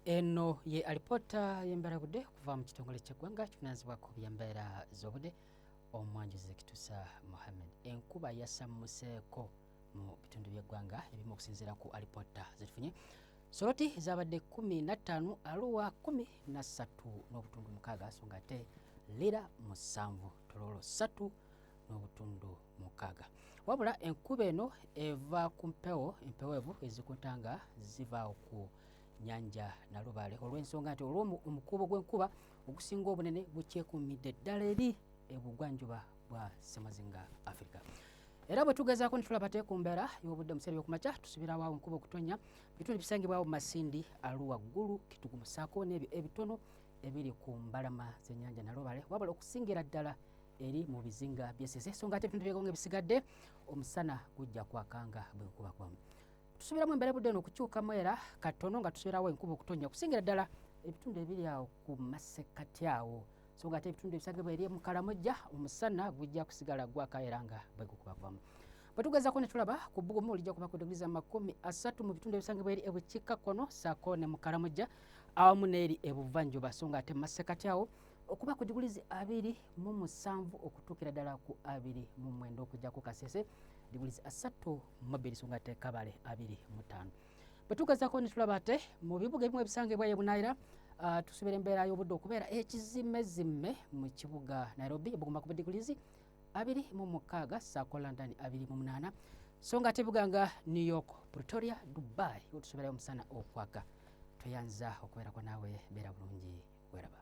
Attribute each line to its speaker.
Speaker 1: Eno ye alipoota y'embeera y'obudde okuva mu kitongole ky'eggwanga kivunaanyizibwa ku by'embeera z'obudde. Omwanjuzi Kitusa Mohammed. Enkuba yasammuseeko mu bitundu by'eggwanga ebimu okusinziira ku alipoota zetufunye. Soroti zabadde 15, Arua 13.6, so nga ate Lira 7, Tororo 3.6. Wabula enkuba eno eva ku mpewo empeweevu ezikunta nga ziva ku nyanja Nalubaale, olw'ensonga nti olw'omukuubo gw'enkuba ogusinga obunene gukyekuumidde ddala eri ebugwanjuba bwa ssemazinga Africa. Era bwe tugezaako ne tulaba te ku mbeera y'obudde mu biseera by'okumakya, tusubirawo awo enkuba okutonnya bitundu ebisangibwawo mu Masindi, Arua, Gulu, Kitugumu ssaako n'ebyo ebitono ebiri ku mbalama z'ennyanja Nalubaale, wabula okusingira ddala eri mu bizinga by'Essese, so nga ate ebitundu by'eggwanga ebisigadde omusana gujja kwakanga bwe gukuba kwamu. Tusubiramu embeera y'obudde eno okukyukamu era katono nga tusubirawo enkuba okutonnya okusingira ddala ebitundu ebiri awo ku masekkati awo, so nga ate ebitundu ebisangibwa eri mu Kalamojja omusana gujja kusigala gwaka era nga bwe gukuba kubamu. Bwe tugezaako ne tulaba ku bbugumu lijja kuba ku deguli za 30 mu bitundu ebisangibwa eri ebukiikakkono ssaako ne mu Kalamojja awamu n'eri ebuvanjuba, so nga ate mu masekkati awo okuba ku digulizi 27 okutuukira ddala ku 29, okuggyako Kasese digulizi 32, so nga ate Kabale 25. Bwe tugezaako ne tulaba ate mu bibuga ebimu ebisangibwa e Bunaayira, tusubira embeera y'obudde okubeera ekizimezime mu kibuga Nairobi, ebuguma ku digulizi 26 ssaako London 28, so nga ate ebibuga nga New York, Pretoria, Dubai otusubirayo omusana okwaka. Tweyanza okubeerako naawe, beera bulungi, weraba.